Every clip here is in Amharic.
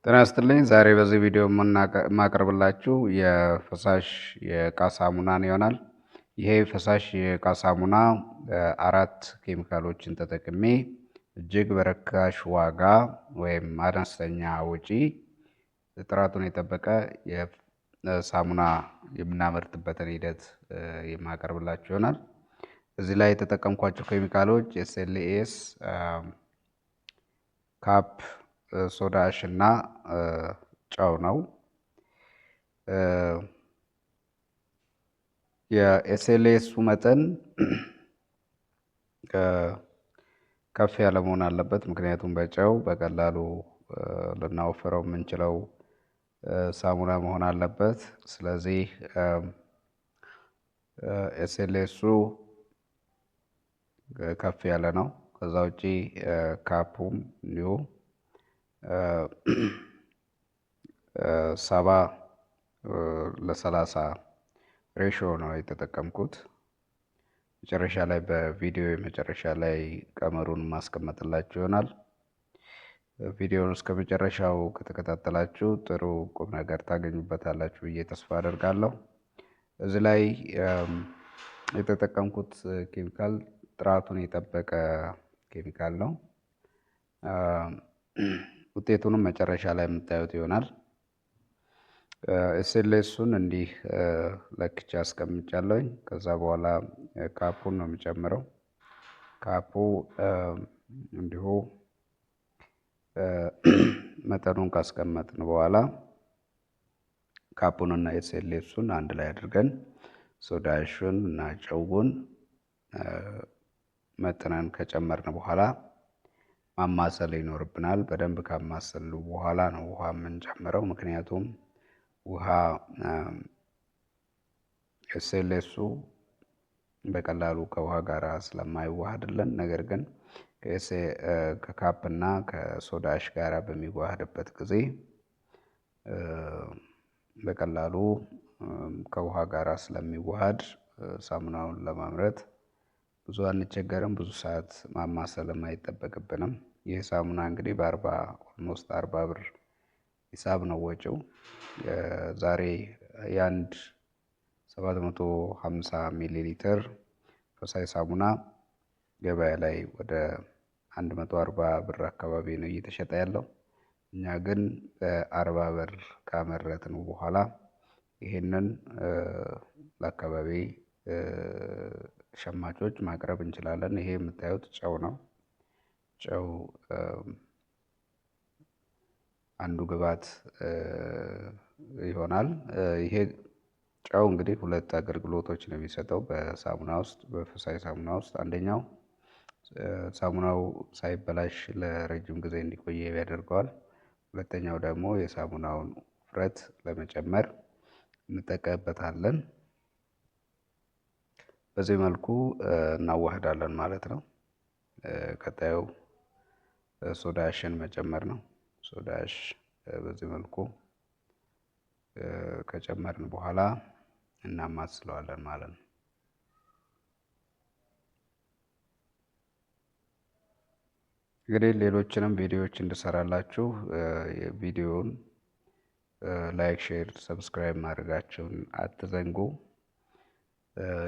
ጤና ይስጥልኝ። ዛሬ በዚህ ቪዲዮ የማቀርብላችሁ የፈሳሽ የእቃ ሳሙናን ይሆናል። ይሄ ፈሳሽ የእቃ ሳሙና አራት ኬሚካሎችን ተጠቅሜ እጅግ በርካሽ ዋጋ ወይም አነስተኛ ወጪ ጥራቱን የጠበቀ የሳሙና የምናመርትበትን ሂደት የማቀርብላችሁ ይሆናል። እዚህ ላይ የተጠቀምኳቸው ኬሚካሎች SLS፣ CAP፣ soda ash እና ጨው ነው። የ SLS ኡ መጠን ከፍ ያለ መሆን አለበት። ምክንያቱም በጨው በቀላሉ ልናወፍረው የምንችለው ሳሙና መሆን አለበት። ስለዚህ SLS ኡ ከፍ ያለ ነው። ከዛ ውጪ CAP ኡም እንዲሁ 70:30 ratio ነው የተጠቀምኩት። መጨረሻ ላይ በቪዲዮ መጨረሻ ላይ ቀመሩን ማስቀመጥላችሁ ይሆናል። ቪዲዮውን እስከ መጨረሻው ከተከታተላችሁ ጥሩ ቁም ነገር ታገኙበታላችሁ ብዬ ተስፋ አደርጋለሁ። እዚህ ላይ የተጠቀምኩት ኬሚካል ጥራቱን የጠበቀ ኬሚካል ነው። ውጤቱንም መጨረሻ ላይ የምታዩት ይሆናል። SLS ኡን እንዲህ ለክቼ አስቀምጫለሁኝ። ከዛ በኋላ CAP ኡን ነው የሚጨምረው። CAP ኡ እንዲሁ መጠኑን ካስቀመጥን በኋላ CAP ኡን እና SLS ኡን አንድ ላይ አድርገን soda ash ኡን እና ጨውን መጥነን ከጨመርን በኋላ ማማሰል ይኖርብናል። በደንብ ካማሰሉ በኋላ ነው ውሃ የምንጨምረው። ምክንያቱም ውሃ SLS ኡ በቀላሉ ከውሃ ጋር ስለማይዋሃድልን፣ ነገር ግን ከ CAP እና ከ soda ash ጋር በሚዋሃድበት ጊዜ በቀላሉ ከውሃ ጋር ስለሚዋሃድ ሳሙናውን ለማምረት ብዙ አንቸገርም። ብዙ ሰዓት ማማሰልም አይጠበቅብንም። ይህ ሳሙና እንግዲህ በ40 almost 40 ብር ሂሳብ ነው ወጪው። ዛሬ የአንድ 750 ሚሊ ሊትር ፈሳሽ ሳሙና ገበያ ላይ ወደ 140 ብር አካባቢ ነው እየተሸጠ ያለው። እኛ ግን በ40 ብር ካመረትን በኋላ ይሄንን ለአካባቢ ሸማቾች ማቅረብ እንችላለን። ይሄ የምታዩት ጨው ነው። ጨው አንዱ ግብአት ይሆናል። ይሄ ጨው እንግዲህ ሁለት አገልግሎቶች ነው የሚሰጠው በሳሙና ውስጥ፣ በፈሳሽ ሳሙና ውስጥ። አንደኛው ሳሙናው ሳይበላሽ ለረጅም ጊዜ እንዲቆይ ያደርገዋል። ሁለተኛው ደግሞ የሳሙናውን ውፍረት ለመጨመር እንጠቀምበታለን። በዚህ መልኩ እናዋህዳለን ማለት ነው። ቀጣዩ soda ash ን መጨመር ነው። Soda ash በዚህ መልኩ ከጨመርን በኋላ እናማስለዋለን ማለት ነው። እንግዲህ ሌሎችንም ቪዲዮዎች እንድሰራላችሁ ቪዲዮውን like፣ share፣ subscribe ማድረጋችሁን አትዘንጉ።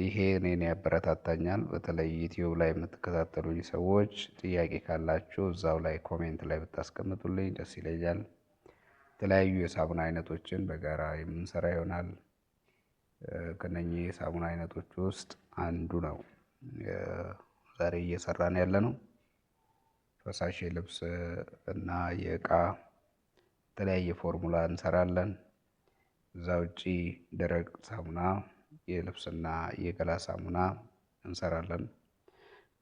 ይሄ እኔን ያበረታታኛል። በተለይ ዩቲዩብ ላይ የምትከታተሉኝ ሰዎች ጥያቄ ካላችሁ እዛው ላይ comment ላይ ብታስቀምጡልኝ ደስ ይለኛል። የተለያዩ የሳሙና አይነቶችን በጋራ የምንሰራ ይሆናል። ከነኚህ የሳሙና አይነቶች ውስጥ አንዱ ነው ዛሬ እየሰራን ያለ ነው። ፈሳሽ የልብስ እና የእቃ የተለያየ ፎርሙላ እንሰራለን። እዛ ውጪ ደረቅ ሳሙና፣ የልብስና የገላ ሳሙና እንሰራለን።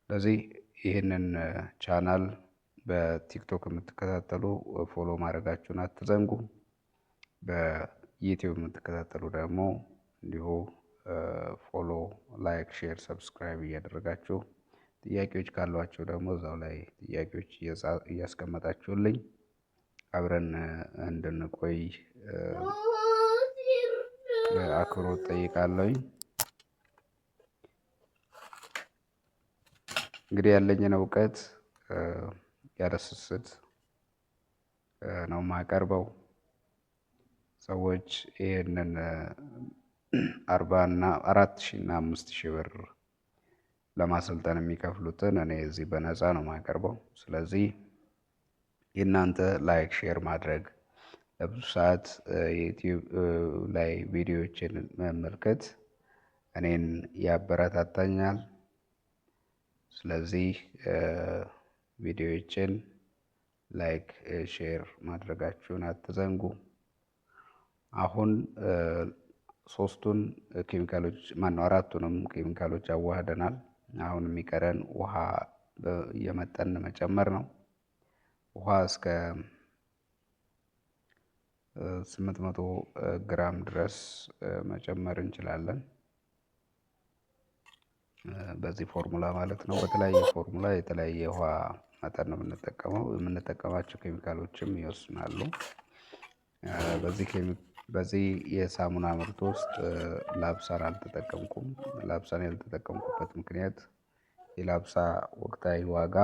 ስለዚህ ይህንን ቻናል በቲክቶክ የምትከታተሉ follow ማድረጋችሁን አትዘንጉ። በዩቲዩብ የምትከታተሉ ደግሞ እንዲሁ follow፣ like፣ share፣ subscribe እያደረጋችሁ ጥያቄዎች ካሏችሁ ደግሞ እዛው ላይ ጥያቄዎች እያስቀመጣችሁልኝ አብረን እንድንቆይ በአክብሮት ጠይቃለሁኝ። እንግዲህ ያለኝን እውቀት ያለ ስስት ነው የማቀርበው። ሰዎች ይህንን 40 እና 4000 እና 5000 ብር ለማሰልጠን የሚከፍሉትን እኔ እዚህ በነፃ ነው የማቀርበው። ስለዚህ የእናንተ like፣ share ማድረግ፣ ለብዙ ሰዓት የዩቲዩብ ላይ ቪዲዮዎችን መመልከት እኔን ያበረታታኛል። ስለዚህ ቪዲዮዎችን like፣ share ማድረጋችሁን አትዘንጉ። አሁን ሶስቱን ኬሚካሎች፣ ማነው አራቱንም ኬሚካሎች አዋህደናል። አሁን የሚቀረን ውሃ እየመጠን መጨመር ነው። ውሃ እስከ 800 ግራም ድረስ መጨመር እንችላለን። በዚህ ፎርሙላ ማለት ነው። በተለያየ ፎርሙላ የተለያየ ውሃ መጠን ነው የምንጠቀመው። የምንጠቀማቸው ኬሚካሎችም ይወስናሉ። በዚህ የሳሙና ምርት ውስጥ ላብሳን አልተጠቀምኩም። ላብሳን ያልተጠቀምኩበት ምክንያት የላብሳ ወቅታዊ ዋጋ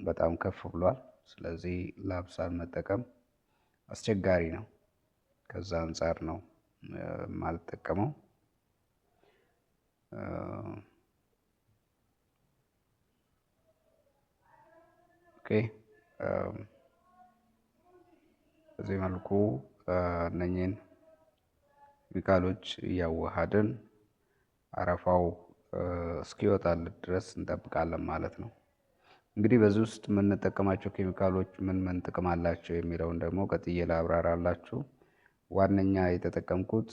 በጣም ከፍ ብሏል። ስለዚህ ላብሳን መጠቀም አስቸጋሪ ነው። ከዛ አንፃር ነው የማልጠቀመው። Okay፣ በዚህ መልኩ እነኚህን ኬሚካሎች እያዋሃድን አረፋው እስኪወጣልን ድረስ እንጠብቃለን ማለት ነው። እንግዲህ በዚህ ውስጥ የምንጠቀማቸው ኬሚካሎች ምን ምን ጥቅም አላቸው የሚለውን ደግሞ ቀጥዬ ላብራራላችሁ። ዋነኛ የተጠቀምኩት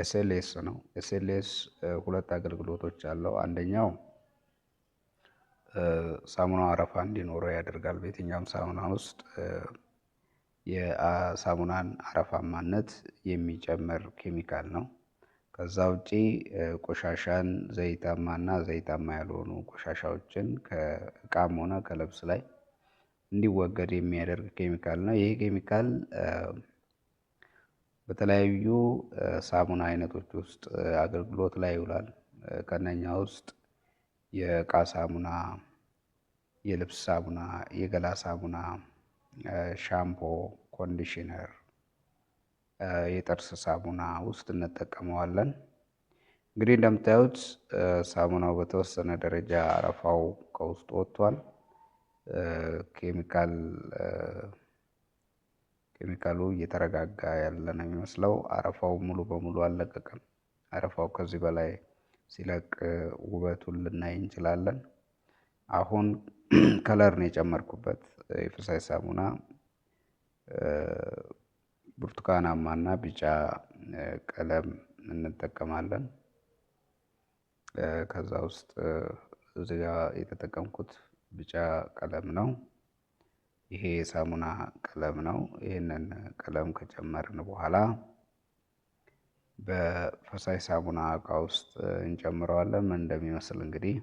SLS ነው። SLS ሁለት አገልግሎቶች አለው። አንደኛው ሳሙናው አረፋ እንዲኖረው ያደርጋል። በየትኛውም ሳሙና ውስጥ የሳሙናን አረፋማነት የሚጨምር ኬሚካል ነው። ከዛ ውጪ ቆሻሻን፣ ዘይታማና ዘይታማ ያልሆኑ ቆሻሻዎችን ከእቃም ሆነ ከልብስ ላይ እንዲወገድ የሚያደርግ ኬሚካል ነው። ይህ ኬሚካል በተለያዩ ሳሙና አይነቶች ውስጥ አገልግሎት ላይ ይውላል። ከነኛ ውስጥ የእቃ ሳሙና፣ የልብስ ሳሙና፣ የገላ ሳሙና፣ ሻምፖ፣ conditioner፣ የጥርስ ሳሙና ውስጥ እንጠቀመዋለን። እንግዲህ እንደምታዩት ሳሙናው በተወሰነ ደረጃ አረፋው ከውስጡ ወጥቷል። ኬሚካሉ እየተረጋጋ ያለ ነው የሚመስለው። አረፋው ሙሉ በሙሉ አልለቀቀም። አረፋው ከዚህ በላይ ሲለቅ ውበቱን ልናይ እንችላለን። አሁን color ነው የጨመርኩበት። የፈሳሽ ሳሙና ብርቱካናማና ቢጫ ቀለም እንጠቀማለን። ከዛ ውስጥ እዚህ ጋር የተጠቀምኩት ቢጫ ቀለም ነው። ይሄ የሳሙና ቀለም ነው። ይህንን ቀለም ከጨመርን በኋላ በፈሳሽ ሳሙና እቃ ውስጥ እንጨምረዋለን። ምን እንደሚመስል እንግዲህ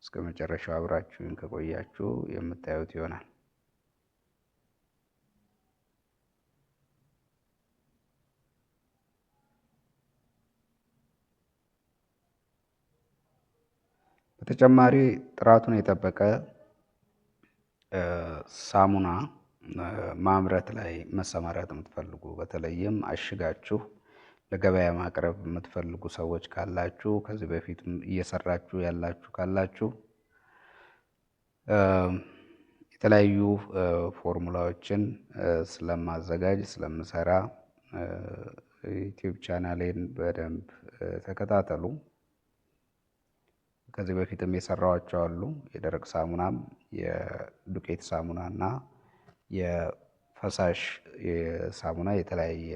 እስከ መጨረሻው አብራችሁን ከቆያችሁ የምታዩት ይሆናል። በተጨማሪ ጥራቱን የጠበቀ ሳሙና ማምረት ላይ መሰማራት የምትፈልጉ፣ በተለይም አሽጋችሁ ለገበያ ማቅረብ የምትፈልጉ ሰዎች ካላችሁ፣ ከዚህ በፊት እየሰራችሁ ያላችሁ ካላችሁ፣ የተለያዩ ፎርሙላዎችን ስለማዘጋጅ፣ ስለምሰራ ዩቲዩብ ቻናሌን በደንብ ተከታተሉ። ከዚህ በፊትም የሰራኋቸው አሉ። የደረቅ ሳሙናም፣ የዱቄት ሳሙና እና የፈሳሽ ሳሙና የተለያየ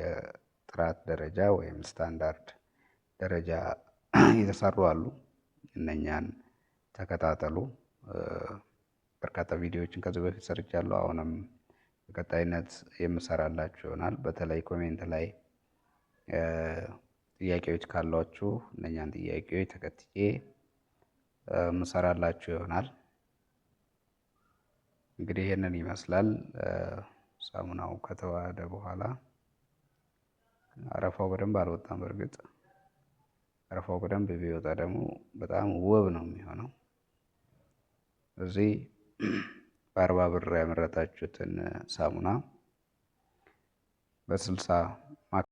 ጥራት ደረጃ ወይም ስታንዳርድ ደረጃ የተሰሩ አሉ። እነኛን ተከታተሉ። በርካታ ቪዲዮዎችን ከዚህ በፊት ሰርቻለሁ። አሁንም በቀጣይነት የምሰራላችሁ ይሆናል። በተለይ comment ላይ ጥያቄዎች ካሏችሁ እነኛን ጥያቄዎች ተከትዬ ምሰራላችሁ ይሆናል። እንግዲህ ይህንን ይመስላል። ሳሙናው ከተዋሃደ በኋላ አረፋው በደንብ አልወጣም። በእርግጥ አረፋው በደንብ ቢወጣ ደግሞ በጣም ውብ ነው የሚሆነው። እዚህ በ40 ብር ያመረታችሁትን ሳሙና በ60